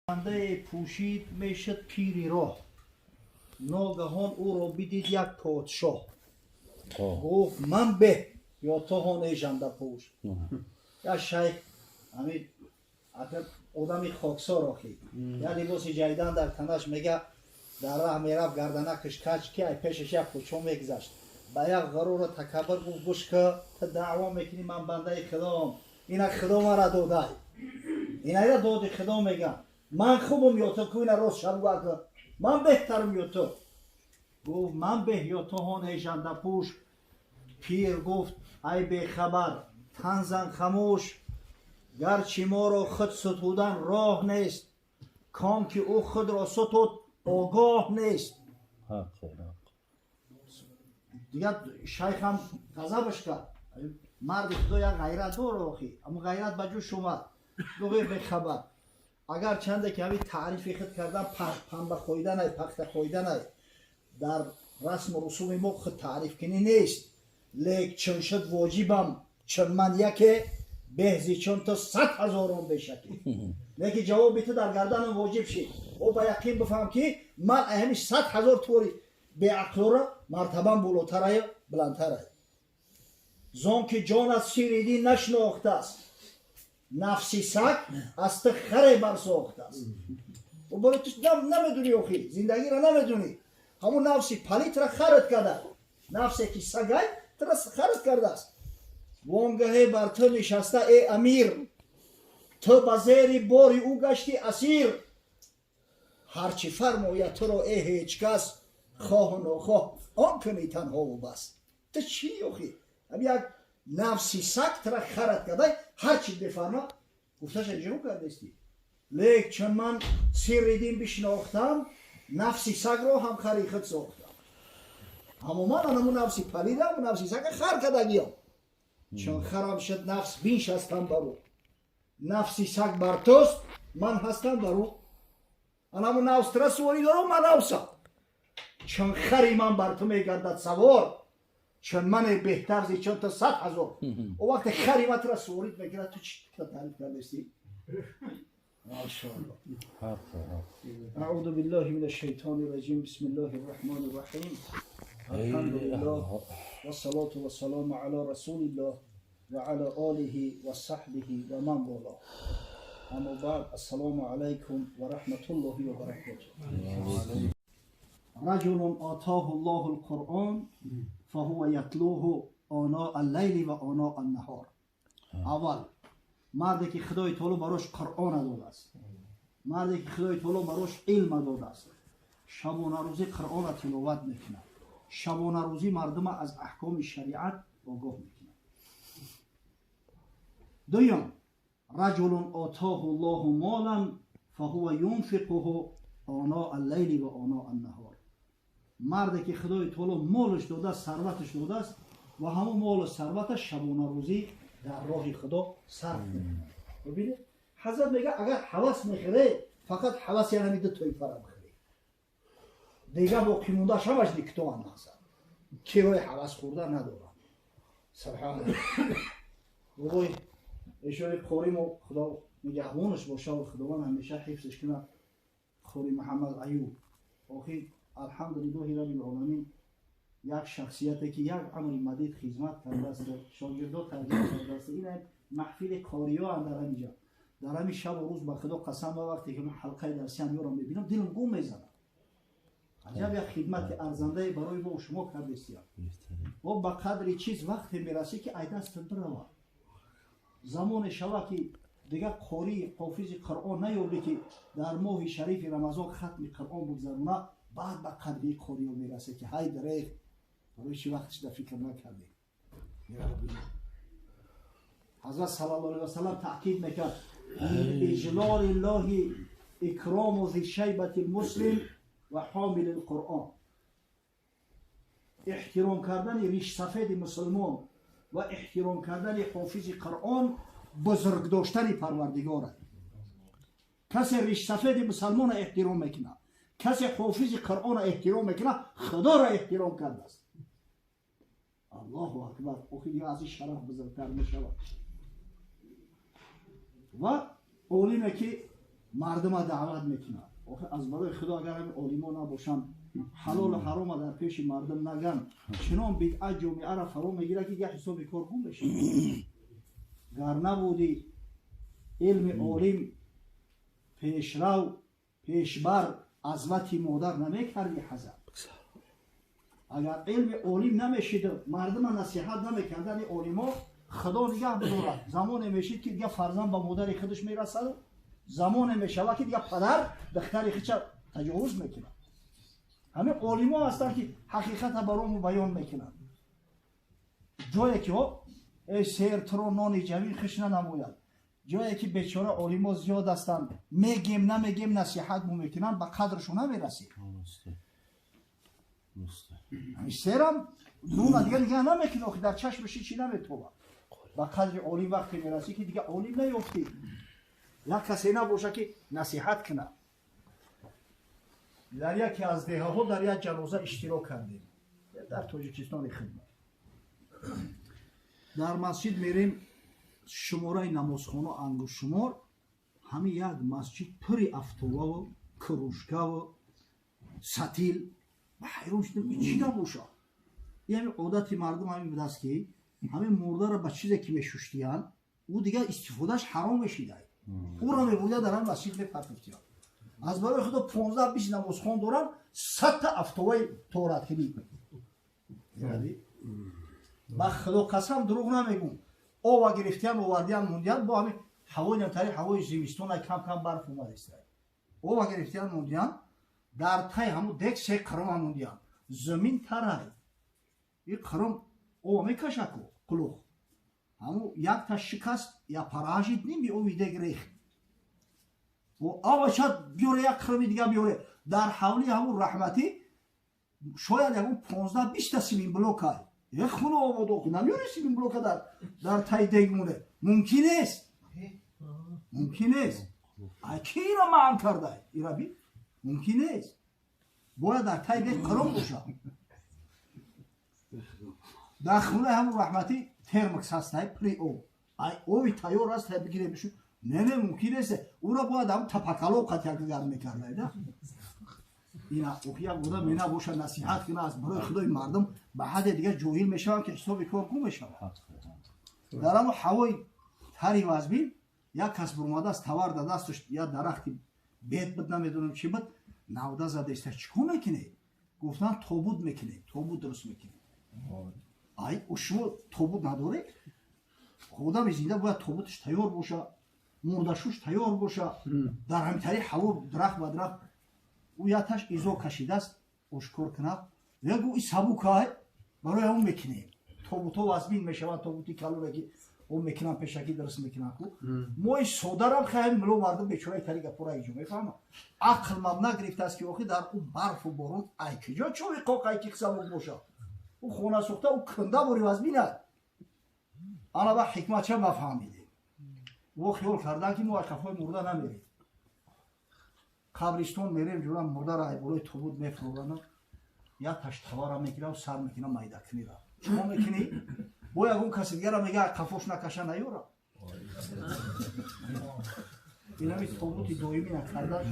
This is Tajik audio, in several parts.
Жандае пӯшид мешуд пири роҳ, ногаҳон ӯро бидид як подшоҳ. Гуфт: «Ман беҳ ё ту ҳон, эй жандапӯш?» Як шайх, ҳамин одами хоксор, охи як либоси ҷайдан дар танаш, мега, дар раҳ мерафт, гарданакаш кач, ки ай пешаш як кӯчо мегузашт. Ба як ғуруру такаббур гуфт: «Гӯш ка, ту даъво мекунӣ, ман бандаи худоам, ина Худо мара додай, инайра доди Худо мегам, ман хубум ё ту? Ку ина рост шабгӯ, ман беҳтарам ё ту?» Гуфт: «Ман беҳ ё ту ҳон, эй жандапӯш?» Пир гуфт: «Ай бехабар, тан зан хамӯш. Гарчи моро худ сутудан роҳ нест, кон ки ӯ худро сутуд, огоҳ нест». Дигар шайхам ғазабаш кард. Марди Худо як ғайрат дор, охи аммо ғайрат ба ҷӯш омад. Гуфт: «Бехабар, агар чанде ки ҳамин таърифи худ кардан, панба хӯиданай, пахта хӯиданай, дар расму русуми мо худ таъриф кунӣ нест, лек чун шуд воҷибам, чун ман яке беҳзи чун ту 100 ҳазорон бешаке, лекин ҷавоби ту дар гарданам воҷиб шид. О, ба яқин бифаҳм, ки ман ҳамин 100 000 тури беақлора мартабам болотараю баландтарай. Зон ки ҷонат сири дин нашинохтааст, нафси саг аз ту харе барсохтааст». Боли ту намедунӣ, охи зиндагиро намедунӣ. Ҳамун нафси палитра харат карда, нафсе ки сагай тура харат кардааст. Вонгаҳе бар ту нишаста, э амир, ту ба зери бори ӯ гашти асир. Ҳарчи фармояд туро, э ҳеҷ кас, хоҳу нохоҳ он кунӣ танҳову бас. Ту чӣ, охи? Ҳам як нафси саг тура харат кардай, ҳарчи бифарма, гуфташа иҷро кардасти. Лек чун ман сирри дин бишинохтам, нафси сагро ҳам хари худ сохтам. Ҳамо ман анаму нафси палидам, нафси сага хар кардагиям. Чун харам шуд нафс, биншастам бар ӯ. Нафси саг бар туст, ман ҳастам бар ӯ. Анаму нафс тура суворӣ дорам, ман нафсам. Чун хари ман бар ту мегардад савор, чун мане беҳтар зи чун ту 100 000. О, вақте хари ман тура суворид мекунад, ту чӣ таъриф кардасти? Машаалло. أعوذ بالله من الشيطان الرجيم. بسم الله الرحمن الرحيم. الحمد لله والصلاة والسلام على رسول الله وعلى آله وصحبه ومن والاه. أما بعد، السلام عليكم ورحمة الله وبركاته. رجل آتاه الله القرآن فهو يتلوه آناء الليل وآناء النهار. اول марде ки Худои таоло барош Қуръона додааст, марде ки Худои таоло барош илма додааст, шабонарӯзӣ Қуръона тиловат мекунад, шабонарӯзӣ мардума аз аҳкоми шариат огоҳ мекунад. Дуюм: رجل آتاه الله مالا فهو ينفقه آناء الليل وآناء النهار. Марде ки Худои таоло молаш додааст, сарваташ додааст ва ҳамон молу сарваташ шабонарӯзӣ дар роҳи Худо сарф мекунад. Бибинед, ҳазрат мега, агар ҳавас мехӯре, фақат ҳаваси ҳами ду тоифара бихӯре, дига боқимондааш ҳамаш никто мақсад кирои ҳавас хӯрда надорад. Субҳаналлоҳ. Бобои эшони қоримо, Худо нигаҳбонаш боша ва Худованд ҳамеша ҳифзаш кунад, Қори Муҳаммад Аюб. Охи, алҳамдулиллоҳи раббил оламин, як шахсияте ки як амри мадид хизмат кардааст, шогирдо тарбия кардааст. Ин маҳфили қориёам дар ҳамиҷа, дар ҳамин шабу рӯз, ба Худо қасам, ба вақте ки ман ҳалқаи дарсиам ёро мебинам, дилам гум мезанад. Аҷаб як хидмати арзандае барои мо шумо кардестиям. О, ба қадри чиз вақте мерасӣ, ки ай дастат биравад. Замоне шава, ки дигар қории ҳофизи Қуръон наёбӣ, ки дар моҳи шарифи Рамазон хатми Қуръон бигзарона. Баъд ба қадри қориё мерасед, ки ҳай дареғ, барои чӣ вақташ фикр накардем? Ҳазрат саллаллоҳу алайҳи васалам таъкид мекард: من إجلال الله إكرام ذي الشيبة المسلم وحامل القرآن. Эҳтиром кардани ришсафеди мусулмон ва эҳтиром кардани ҳофизи Қуръон бузург доштани Парвардигора. Касе ришсафеди мусалмона эҳтиром мекунад, касе ҳофизи Қуръона эҳтиром мекунад, Худоро эҳтиром кардааст. Аллоҳу акбар! Охир аз ин шараф бузургтар мешавад? Ва олиме ки Мардума даъват мекунад. Аз барои худо агар ҳамин олимо набошанд, ҳалолу ҳарома дар пеши мардум наган, чунон бидъат ҷомеаро фаро мегирад, ки дигар ҳисоби кор гум мешавад. Гар набуди илми олим пешрав пешбар азвати модар намекарди ҳазар. Агар илми олим намешид, мардума насиҳат намекардани олимо, худо нигаҳ бидорад, замоне мешид, ки дигар фарзанд ба модари худаш мерасад, замоне мешавад, ки дигар падар духтари худша таҷовуз мекунад. Ҳамин олимо ҳастанд, ки ҳақиқата барому баён мекунанд. Ҷое ки эй сер туро нони ҷавин хиш нанамояд, ҷое ки бечора олимо зиёд ҳастанд, мегем намегем насиҳат мо мекунанд, ба қадршон намерасем. Серам нона дигар нигаҳ намекунад, охи дар чашмаши чӣ наметобад. Ба қадри олим вақте мерасӣ, ки дигар олим наёфтӣ, як касе набошад, ки насиҳат кунад. Дар яке аз деҳаҳо дар як ҷаноза иштирок кардем, дар Тоҷикистони хидмат. Дар масҷид мерем, шумораи намозхона ангушшумор, ҳамин як масҷид пури афтоваву кружкаву сатил. Ба ҳайрон шудем, ин чӣ набошад? Ин ҳамин одати мардум ҳамин будааст, ки ҳамин мурдаро ба чизе ки мешуштиянд, ӯ дигар истифодааш ҳаром мешидай, ӯро мебурда дар ҳамин масҷид мепартофтиянд. Аз барои худо 15-20 намозхон доранд, 100-та афтоваи тораткинӣ. Ба худо қасам, дурӯғ намегӯм, ова гирифтиян, овардиян, мондиян, бо ҳамин ҳавои намтари ҳавои зимистона кам кам барф омадааст, ова гирифтиян, мондиян, дар тай ҳамун дек се қирома мондиян. Замин тарай, и қиром ова мекашаку қулуқ, ҳамун якта шикаст, я паражид ними ови дег рехт. Ова шад биёре, як қироми дига биёре. Дар ҳавлии ҳамун раҳматӣ шояд ягон 15-20-та симинблокай. Як хуна обод охи намеёре симинблока дар тай дег моне, мумкин нест, мумкин нест. Ай ки ира маън кардай? Ира би мумкин нест, бояд дар тай дег қиром бошад. Дар хунаи ҳамун раҳматӣ термос ҳастай, пури об, ай оби тайёр аст, тай бигире бишу. Не, не, мумкин нест, ӯро бояд ҳамун тапакало қатяк гарм мекардай да. Ина охи як одам ина боша, насиҳат куна. Аз барои худои мардум ба ҳадде дигар ҷоҳил мешаванд, ки ҳисоби кор гум мешавад. Дар ҳамун ҳавои тари вазбин як кас бурмадааст, тавар дар дасташ, як дарахти бед буд, намедонам чӣ буд, навда задаиста. Чӣ кор мекунед? Гуфтанд, тобут мекунем, тобут дуруст мекунем. Ай, шумо тобут надоред? Одами зинда бояд тобуташ тайёр боша, мурдашуш тайёр боша. Дар ҳамин тари ҳаво дарахт ба дарахт ӯ яташ изо кашидааст, ошкор кунад, ягу и сабукай, барои ҳамон мекунем. Тобутҳо вазбин мешаванд, тобути калоре ки о мекунам, пешакӣ дуруст мекунам ку. Мои содарам хаем мило мардум бечораи тари гапора иҷо мефаҳмам. Ақл мабна гирифтааст, ки охи дар ӯ барфу борон ай киҷо чӯби қоқай ки сабук бошад? Ӯ хона сӯхта, ӯ кунда бори вазбинад. Ана ба ҳикматша нафаҳмидем. Во хиёл кардан, ки мо ай қафои мурда намерем. Қабристон мерем, ҷурам мурдара ай болои тобут мефурорана, як таш тавара мегирам, сар мекунам майдакунира. Чико мекунӣ? Бо ягон каси дигара мега, қафош накаша, наёра. Инами тобути доимӣ накардан.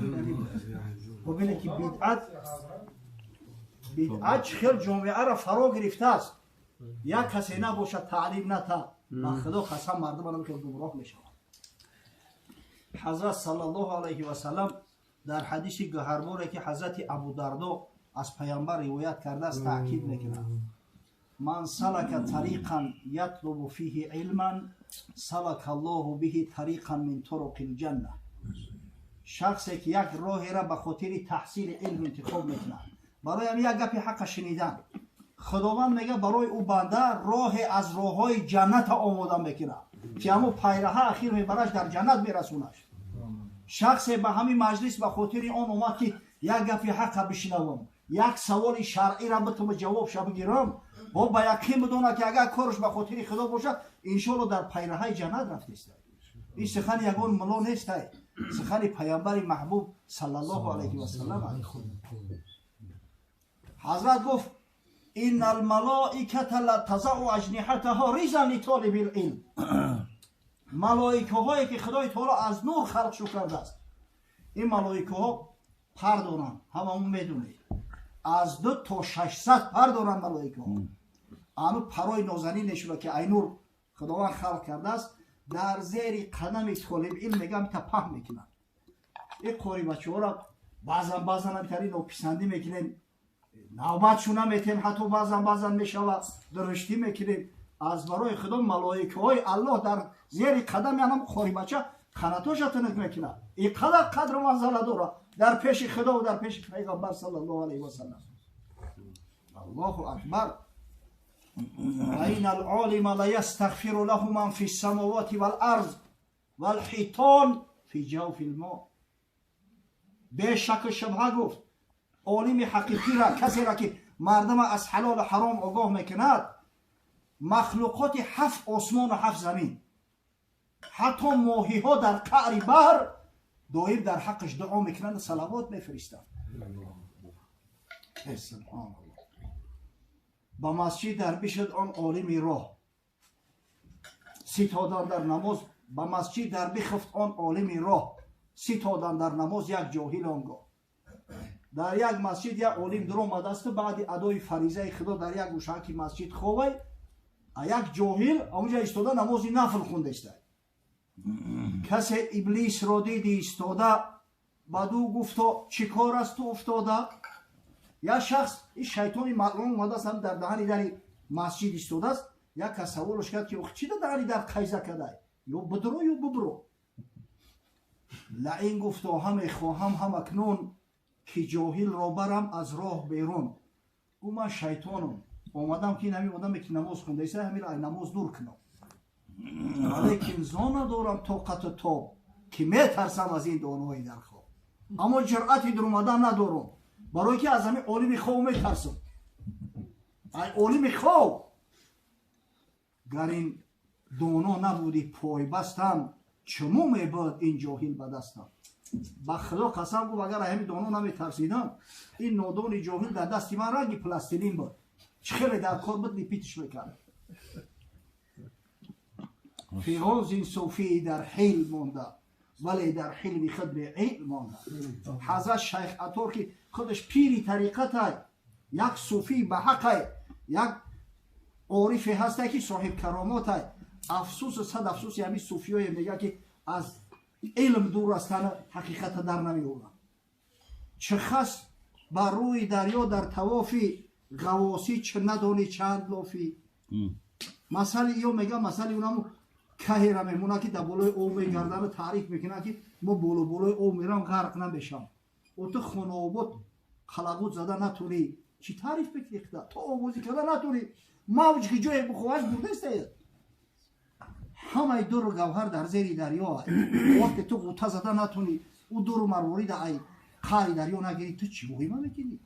Бубине, ки бидъат чӣ хел ҷомеаро фаро гирифтааст. Як касе набошад, таълим ната, ба худо қасам, мардум анам хел гумроҳ мешавад. Ҳазрат саллаллоҳу алайҳи васаллам дар ҳадиси гаҳарборе, ки ҳазрати Абудардо аз паямбар ривоят кардааст, таъкид мекунад: ман салака тариқан ятлубу фиҳи илман, салака Аллоҳу биҳи тариқан мин туруқи лҷанна. Шахсе ки як роҳеро ба хотири таҳсили илм интихоб мекунад, барои ҳам як гапи ҳаққа шунидан, Худованд мега, барои ӯ банда роҳе аз роҳҳои ҷанната омода мекунад, ки ҳамун пайраҳа ахир мебараш, дар ҷаннат мерасонаш. Шахсе ба ҳамин маҷлис ба хотири он омад, ки як гапи ҳаққа бишнавам, як саволи шаръира битум ҷавобша бигирам, бо ба яқин бидонад, ки агар корш ба хотири Худо бошад, иншоалло дар пайраҳаи ҷаннат рафтеста. Ин сухани ягон муло нестай, сухани паямбари маҳбуб саллаллоҳу алайҳи васаллам. Ҳазрат гуфт: инна алмалоиката ла тазау аҷниҳатаҳо ризан литолиби лилм. Малоикаҳое ки Худои таоло аз нур халқшу кардааст. Ин малоикаҳо пар доранд, ҳамамон медонед. Аз 2 то 600 пар доранд малоикаҳо. Ану парои нозанин нешуда ки айнур Худованд халқ кардааст, дар зери қадами толиби илм мегӯям та паҳн мекунанд. Ин қори бачаҳоро баъзан баъзан ҳамтари нописандӣ мекунем, навбатшу наметем, ҳатто баъзан баъзан мешавад дуруштӣ мекунем. Аз барои Худо малоикаҳои Аллоҳ дар зери қадами анам қори бача қанатоша тунук мекунад. Ин қадар қадру манзала дорад дар пеши Худо ва дар пеши Пайғамбар саллаллоҳу алайҳи васаллам. Аллоҳу акбар. وإن العالم ليستغفر له من في السماوات والأرض والحيتان في جوف الماء. бешак шубҳа гуфт олими ҳақиқиро, касеро ки мардама аз ҳалолу ҳаром огоҳ мекунад, махлуқоти ҳафт осмону ҳафт замин, ҳатто моҳиҳо дар қаъри баҳр доим дар ҳаққаш дуо мекунанд, салавот мефиристанд. Субҳоналлоҳ. Ба масҷид дар бишуд он олими роҳ, ситодан дар намоз. Ба масҷид дар бихуфт он олими роҳ, ситодан дар намоз як ҷоҳил онгоҳ. Дар як масҷид як олим дуромадасту баъди адои фаризаи Худо дар як гӯшаки масҷид ховай, а як ҷоҳил онҷа истода намози нафл хундаистай. Касе иблисро диди истода, баъду гуфто: чӣ кор аст ту уфтода? Як шахс, ин шайтони малъун омадааст, ҳам дар даҳани дари масҷид истодааст. Як кас саволаш кард ки чӣ дар даҳани дар қайза кадай, ё бидро ё бибро. Лаин гуфто: ҳаме хоҳам ҳам акнун ки ҷоҳилро барам аз роҳ берун. Гу: ман шайтонам, омадам ки ин ҳамин одаме ки намоз хундаиста, ҳаминро ай намоз дур кунам, валекин зо надорам тоқату тоб, ки метарсам аз ин донои дар хоб, аммо ҷуръати дуромадан надорам, барое ки аз ҳамин олими хоб метарсам. Ай олими хоб гар ин доно набуди пойбастам, чуму мебуд ин ҷоҳил ба дастам. Ба Худо қасам, гуфт, агар ҳамин доно наметарсидам, ин нодони ҷоҳил дар дасти ман ранги пластилин буд, чӣ хеле дар кор буд, лепить ш мекард. Фиғон зин суфии дар ҳил монда, вале дар ҳилми худ беилм монда. Ҳазрат Шайх Атор, ки худаш пири тариқатай, як суфии ба ҳақай, як орифе ҳастай, ки соҳиб каромотай. Афсусу сад афсуси ҳамин суфиёе мега, ки аз илм дур ҳастанд, ҳақиқата дар намеёбанд. Чӣ хас бар рӯи дарё дар тавофи ғавосӣ, чӣ надонӣ чанд лофӣ. Масали ё мега, масали унаму каҳера мемонад, ки дар болои об мегардану таъриф мекунад, ки мо боло болои об мерам, ғарқ намешам. О ту хонобод қалағут зада натунӣ, чӣ таъриф мекунӣ? То овозӣ карда натунӣ, мавҷ ки ҷое бихоҳаш бурдастае. Ҳамаи дуру гавҳар дар зери дарё. Вақте ту ғута зада натунӣ, ӯ дуру марворида ай қаъри дарё нагирӣ, ту чӣ воҳима мекунӣ?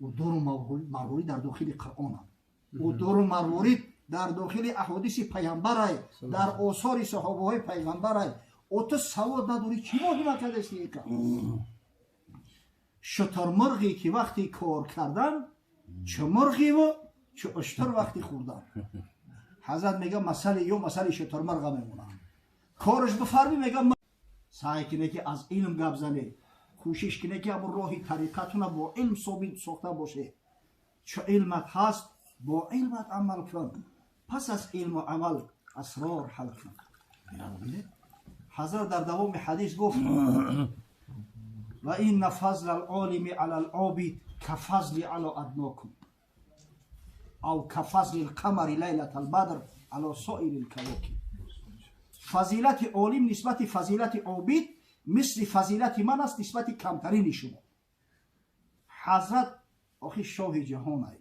Ӯ дуру марворид дар дохили Қуръонам, ӯ дуру марворид дар дохили аҳодиси пайғамбарай, дар осори саҳобаҳои пайғамбарай. О ту савод надорӣ, чӣ воҳима кардасти? Шутурмурғе ки вақти кор кардан, чӣ мурғиву чӣ уштур вақти хӯрдан. Ҳазрат мега, масали ё масали шутурмурға мемонад. Кораш бифармӣ, мега, саъй кине, ки аз илм гап зане, кӯшиш кине, ки ҳамун роҳи тариқатуна бо илм собит сохта боше. Чу илмат ҳаст, бо илмат амал кун, пас аз илму амал асрор ҳал кун. Ҳазрат дар давоми ҳадис гуфт: ва инна фазла алолими ала алобид кафазли ала аднокум ав кафазли лқамари лайлата албадр ала соири лкавокиб. Фазилати олим нисбати фазилати обид мисли фазилати ман аст нисбати камтарини шумо. Ҳазрат охи шоҳи ҷаҳонай,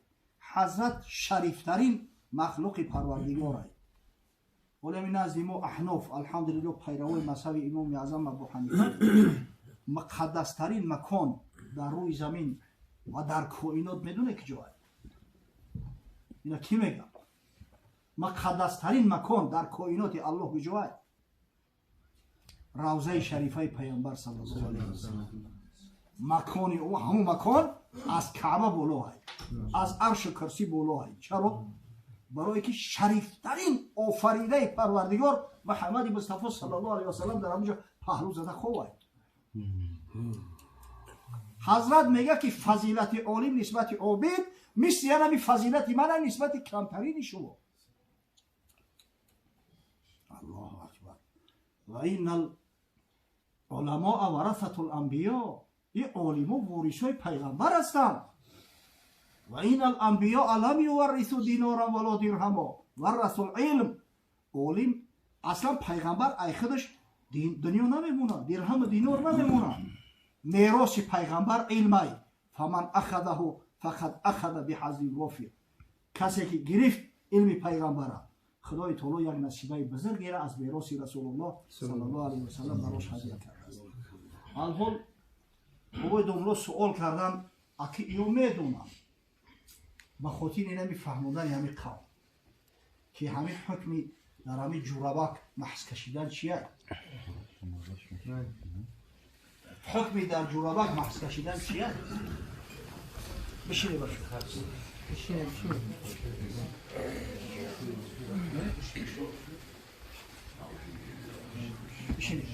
ҳазрат шарифтарин махлуқи Парвардигорай. Олами назди мо аҳноф, алҳамдулилло, пайравои мазҳаби Имоми Аъзам Абу Ҳанифа, муқаддастарин макон дар рӯи замин ва дар коинот медоне ки ҷоай? Ина кӣ мегӯяд? Муқаддастарин макон дар коиноти Аллоҳ куҷоай? Равзаи шарифаи Пайғамбар саллаллоҳу алайҳи васаллам. Макони ӯ, ҳамун макон аз Каъба болоай, аз аршу курсӣ болоай. Чаро? Барое ки шарифтарин офаридаи Парвардигор Муҳаммади Мустафо саллаллоҳу алайҳи васаллам дар ҳамунҷо паҳлӯ зада ховай. Ҳазрат мега ки фазилати олим нисбати обид мисли янами фазилати мана нисбати камтарини шумо. Аллоҳу акбар. Ва иннал уламоа варасатул анбиё, и олимо ворисои пайғамбар ҳастанд. Ва иннал анбиёа лам юваррису диноран вало дирҳамо варрасул илм. Олим аслан пайғамбар ай худаш дунё намемонад, дирҳаму динор намемонад. Мероси пайғамбар илмай. Фаман ахадаҳу фақад ахада биҳаззин вофир. Касе ки гирифт илми пайғамбара, Худои таоло як насибаи бузургеро аз мероси Расулуллоҳ саллаллоҳу алайҳи васалам барош ҳадия кардааст. Алҳол бобои домло суол кардан, аки иё медонам, ба хотири инами фаҳмондани ҳами қавм ки ҳамин ҳукми дар ҳамин ҷурабак маҳз кашидан чия? Ҳукми дар ҷурабак маҳз кашидан чия? Бишине башо. Бишине, бишине. Бишине.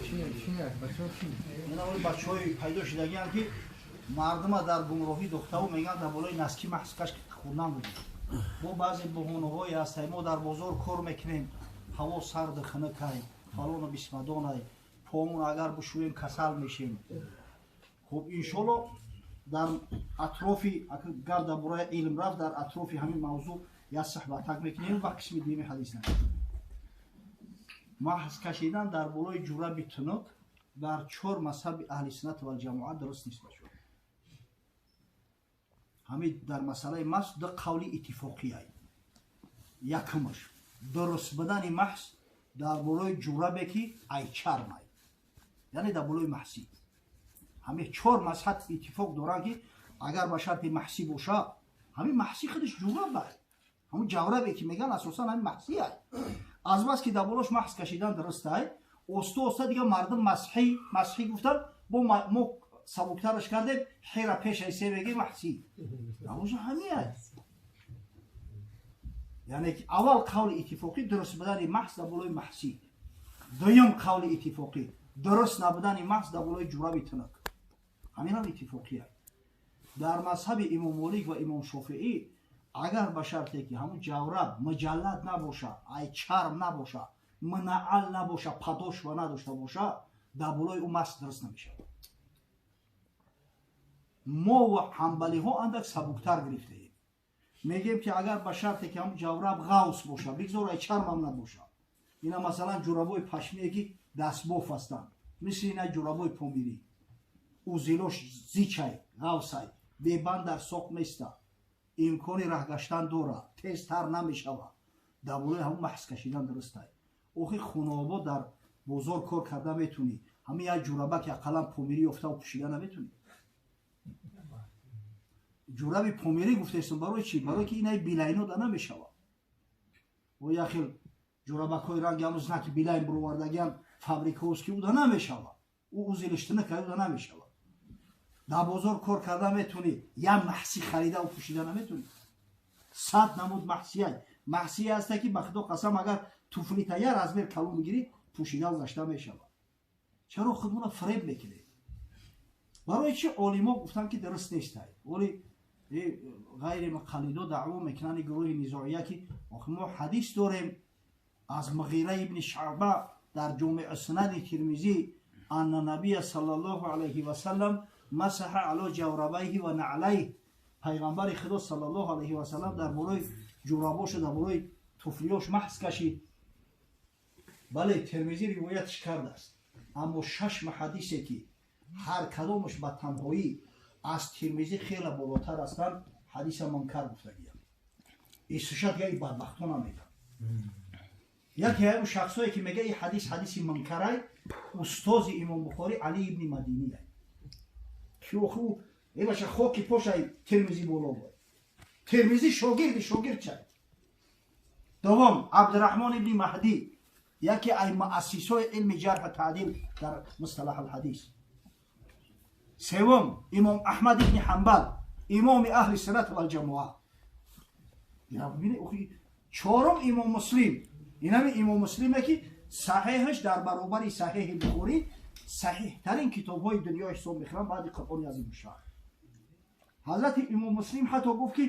Бишине, бишине, бачаҳо бишине. Ина оли бачаҳои пайдо шудагиам ки мардума дар гумроҳӣ духтаву мегӯянд дар болои наски маҳз каш хӯрдан буд. Бо баъзе буҳонаҳое ҳастае, мо дар бозор кор мекунем, ҳаво сарду хунукай, фалону бисмадонай, помон агар бушӯем касал мешем. Хуб, иншолло дар атрофи гап дар бораи илм рафт, дар атрофи ҳамин мавзӯъ як суҳбатак мекунем ва қисми дуюми ҳадис намекунем. Маҳз кашидан дар болои ҷураби тунук дар чор мазҳаби аҳли суннат валҷамоат дуруст нест бачо. Ҳамин дар масъалаи маҳз ду қавли иттифоқиай. Якумаш дуруст будани маҳз дар болои ҷурабе ки ай чармай, яъне дар болои маҳсӣ. Ҳамин чор мазҳаб иттифоқ доранд ки агар ба шарти маҳсӣ боша, ҳамин маҳсӣ худаш ҷураб ай, ҳамун ҷаврабе ки мегӯянд асосан ҳамин маҳсӣ ай. Аз бас ки дар болош маҳз кашидан дуруст ай, оста оста дига мардум масҳӣ масҳӣ гуфтан, бо мо сабуктараш кардем, ҳера пешай се мегӣ маҳсӣ. Навоза ҳамин ай. Яъне ки аввал қавли иттифоқӣ дуруст будани маҳз дар болои маҳсӣ, дуюм қавли иттифоқӣ дуруст набудани маҳз дар болои ҷураби тунук. Ҳаминам иттифоқӣ ай. Дар мазҳаби имом Молик ва имом Шофиӣ агар ба шарте ки ҳамун ҷавраб муҷаллад набоша, ай чарм набоша, мунаал набоша, падошва надошта боша, дар болои ӯ маҳз дуруст намешавад. Мо ва ҳанбалиҳо андак сабуктар гирифтаем. Мегӯем ки агар ба шарте ки ҳамун ҷавраб ғавс боша, бигзор ай чармам набоша. Ина масалан ҷурабои пашмие ки дастбоф ҳастанд, мисли ина ҷурабои помирӣ, узилош зичай, ғавсай, бебанд дар соқ места, имкони раҳгаштан дорад, тезтар намешавад, дар болои ҳамун маҳз кашидан дурустай. Охи хунобо дар бозор кор карда метунӣ, ҳамин як ҷурабаки ақаллан помирӣ ёфтаву пӯшида наметунӣ. Ҷураби помирӣ гуфтаистам барои чӣ? Барои ки инаи билайно да намешавад. О як хел ҷурабакҳои ранги ҳамун знаки билайн буровардагиам фабрикаост ки уда намешавад, ӯ узилиштина уда намешавад. Дар бозор кор карда метунӣ, як маҳсӣ харидаву пӯшида наметунӣ. Сад намуд маҳсияй. Маҳсие ҳаста ки ба Худо қасам агар туфлита як размер калон бигирӣ пӯшидаву гашта мешавад. Чаро худмона фиреб мекунем? Барои чӣ олимо гуфтанд ки дуруст нестай? Оли ғайри муқаллидо даъво мекунанд гурӯҳи низоия ки охи мо ҳадис дорем аз Муғира ибни Шаъба дар Ҷомеъ Сунани Тирмизӣ анна набия саллаллоҳу алайҳи васаллам масаҳа ало ҷаврабайҳи ва наълайҳ. Пайғамбари Худо саллаллоҳу алайҳи васаллам дар болои ҷурабошу дар болои туфлиёш маҳз кашид. Бале, Термизӣ ривоятш кардааст, аммо шаш муҳаддисе ки ҳар кадомаш ба танҳоӣ аз Тирмизӣ хеле болотар ҳастанд, ҳадиса мункар гуфтагиям. Исушат яи бадбахтона мегӯяд. Яке ҳамун шахсое ки мегӯяд ин ҳадис ҳадиси мункарай, устози имом Бухорӣ Али ибни Мадинияй. Ки охи ӯ эбаша хоки пошай Тирмизӣ боло буд. Тирмизӣ шогирди шогирдчай. Дуввум Абдурраҳмон ибни Маҳдӣ, яке ай муассисои илми ҷарҳу таъдил дар мусталаҳ алҳадис. Севум имом Аҳмад ибни Ҳанбал, имоми аҳли суннат валҷамоа. Чорум имом Муслим, инами имом Муслиме ки Саҳеҳаш дар баробари Саҳеҳи Бухорӣ саҳиҳтарин китобҳои дунё ҳисоб мехӯранд баъди Қуръони Азимушшаън. Ҳазрати Имом Муслим ҳатто гуфт, ки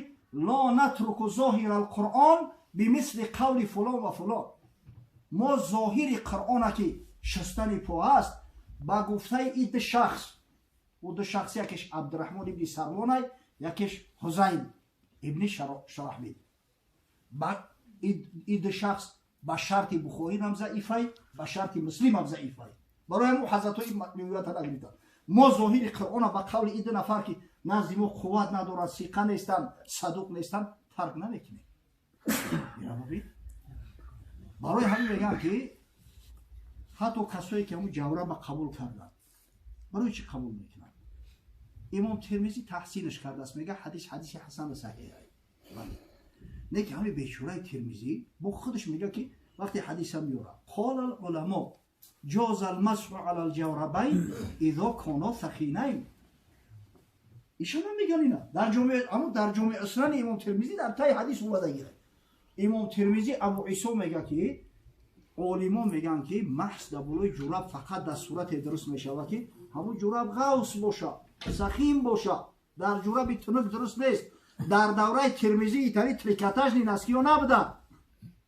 لا نترك ظاهر القرآن بمثل قول فلان و فلان. Мо зоҳири Қуръона, ки шустани по аст, ба гуфтаи и ду шахс, ӯ ду шахс якеш Абдураҳмон ибни Сарвонай, якеш Ҳузайн ибни Шарахбил, и ду шахс ба шарти Бухорӣ ҳам заифай, ба шарти Муслим ҳам заифай. Барои ҳамн ҳазратҳои ривоята нагирифтанд. Мо зоҳири Қуръона ба қавли и ду нафар, ки назди мо қувват надорад, сиқа нестанд, садуқ нестанд, тарк намекунем. Барои ҳамин мегӯям, ки ҳатто касое, ки ҳамун ҷавраба қабул карданд, барои чӣ қабул мекунанд? Имом Термизӣ таҳсинаш кардааст, мега, ҳадис ҳадиси ҳасана саҳиҳ. Не ки ҳамин бечораи Термизӣ бо худаш мега, ки вақте ҳадиса меёрад: قال العلماء جاز المسح على الجوربين إذا كانا ثخينين. Ишон ҳам меган ина дар ҷомеа, аммо дар Ҷомеи Сунани Имом Термизӣ дар таи ҳадис омадагира. Имом Термизӣ Абу Исо мега, ки олимон мегӯянд, ки маҳз дар болои ҷураб фақат дар сурате дуруст мешавад, ки ҳамун ҷураб ғавс боша, сахим боша. Дар ҷураби тунук дуруст нест. Дар давраи Термизӣ итари трикотажный носки ё набуданд.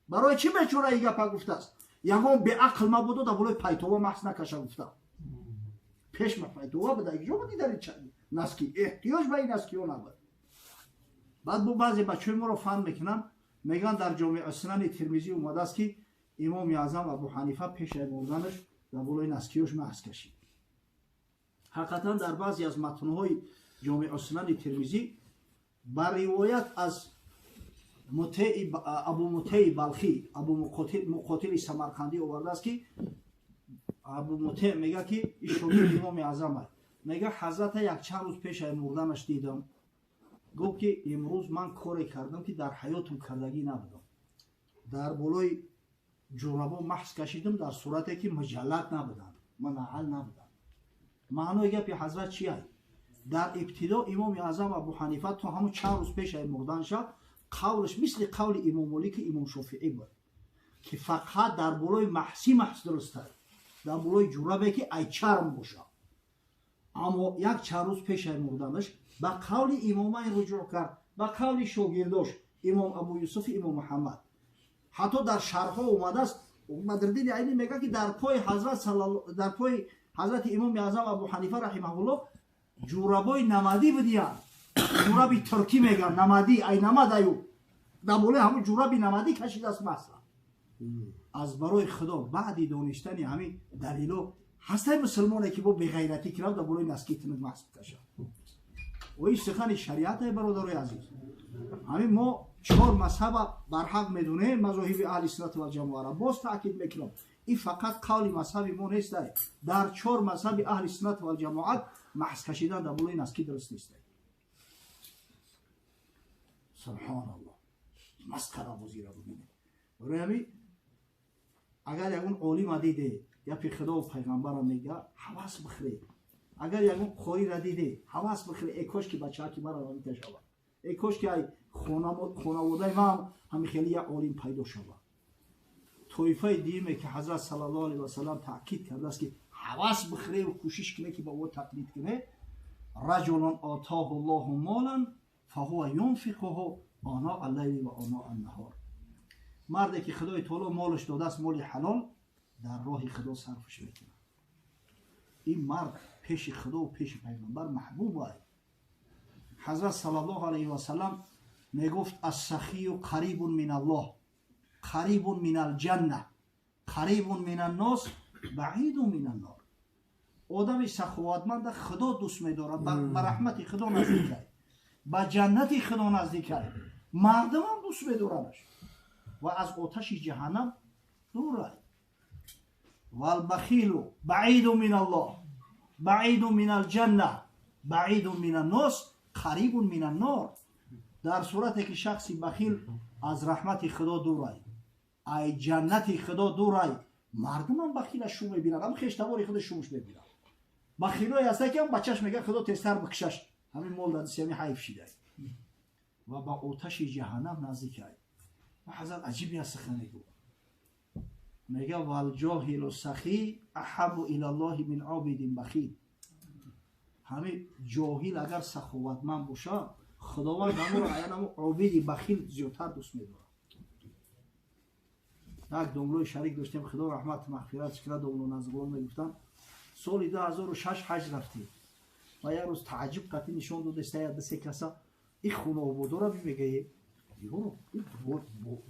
Барои чӣ бечора и гапа гуфтааст? Ягон беақл мабудо дар болои пайтова маҳз накаша гуфта. Пеш ма пайтова буда, ҷо буди носки, эҳтиёҷ ба ин носки ё набуд. Баъд бо баъзе бачаҳои моро фан мекунанд, мегӯянд, дар Ҷомеи Сунани Термизӣ омадааст, ки Имоми Аъзам Абу Ҳанифа пешаи мурданаш дар болои носки ёш маҳз кашид. Ҳақиқатан, дар баъзе аз матнҳои Ҷомеи Сунани Термизӣ ба ривоят аз Абу Мутеи Балхӣ, Абу Муқотили Самарқандӣ овардааст, ки Абу Муте мега, ки ин шогирди Имоми Аъзам аст, мега, ҳазрата якчанд рӯз пешаи мурданаш дидам. Гуфт, ки имрӯз ман коре кардам, ки дар ҳаётам кардагӣ набудам: дар болои ҷурабо маҳз кашидам, дар сурате ки муҷаллад набуданд, мунаъал набуданд. Маънои гапи ҳазрат чи аст? Дар ибтидо Имоми Аъзам Абу Ҳанифа то ҳамун чанд рӯз пешаи мурданша қавлаш мисли қавли Имом Молики, Имом Шофиӣ буд, ки фақат дар болои маҳси маҳз дуруст аст, дар болои ҷурабе, ки ай чарм бошад. Аммо як чанд рӯз пешаи мурданаш ба қавли имомайн руҷӯъ кард, ба қавли шогирдош Имом Абу Юсуфи, Имом Муҳаммад. Ҳатто дар шарҳҳо омадааст, Бадриддини Айнӣ мегӯяд, ки дар пои ҳазрат, дар пои ҳазрати Имоми Аъзам Абу Ҳанифа раҳимаҳуллоҳ ҷурабои намадӣ будиянд. Ҷураби туркӣ мегӯянд, намадӣ, ай намад аю. Дар болои ҳамун ҷураби намадӣ кашидааст масла. Аз барои Худо, баъди донистани ҳамин далило, ҳастай мусулмоне, ки бо беғайратӣ кирав дар болои носки тунук маҳз кашад? Ва ин сухани шариате, бародарои азиз. Ҳамин мо чор мазҳаба барҳақ медонем, мазоҳиби аҳли суннат вал ҷамоара. Боз таъкид мекунам, ин фақат қавли мазҳаби мо нестай. Дар чор мазҳаби аҳли суннат вал ҷамоат маҳз кашидан дар болои носки дуруст нестай. Субҳоналлоҳ, масқарабозиро бибинед. Барои ҳамин, агар ягон олима диде, гапи Худову пайғамбарро мега, ҳавас бихӯре. Агар ягон қориро диде, ҳавас бихӯре: э кош ки бачаҳаки мара рамита шавад, э кош ки ай хонаводаи ман ҳами хеле як олим пайдо шавад. Тоифаи дуюме, ки ҳазрат саллаллоҳу алайҳи васалам таъкид кардааст, ки ҳавас бихӯреву кӯшиш куне, ки ба ӯ тақлид куне: رجل آتاه الله مالا فهو ينفقه آناء الليل وآناء النهار. Марде, ки Худои Таоло молаш додааст, моли ҳалол, дар роҳи Худо сарфш мекунад. Ин мард пеши Худову пеши пайғамбар маҳбуб ай. Ҳазрат саллаллоҳу алайҳи васалам мегуфт: السخي قريب من الله، قريب من الجنة، قريب من الناس، بعيد من النار. Одами саховатманда Худо дӯст медорад, ба раҳмати Худо наздикай, ба ҷаннати Худо наздикай, мардумам дӯст медорадаш ва аз оташи ҷаҳаннам дурай. والبخيل بعيد من الله، بعيد من الجنة، بعيد من الناس، قريب من النار. Дар сурате ки шахси бахил аз раҳмати Худо дурай, ай ҷаннати Худо дурай, мардумам бахила шу мебинад, ам хештавори худо шумш мебинад. Бахилое ҳаста, ки ам бачаш мега, Худо тезтар бикшаш, ҳамин мол дадиси, ҳамин ҳайф шидай, ва ба оташи ҷаҳаннам наздикай. Ва ҳазрат аҷиб як сухан мегӯ. Мега: والجاهل السخي أحب إلى الله من عابد بخيل. Ҳами ҷоҳил агар саховатманд боша, Худованд ҳаморо аянамо обиди бахил зиёдтар дӯст медорад. Як домлои шарик доштем, Худо раҳмат мағфират кунад, домло Назрулло. Мегуфтанд, соли 2006 ҳаҷ рафтем ва як рӯз тааҷҷуб қатӣ нишон додеста як дусе каса и хуноободора бимегае,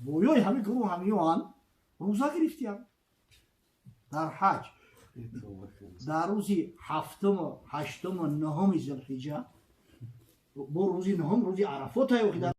боёи ҳами гурӯҳ ҳамиёан рӯза гирифтиям дар ҳаҷ, дар рӯзи ҳафтуму, ҳаштуму, нуҳуми Зулҳиҷа, бо рӯзи нуҳум, рӯзи Арафотае.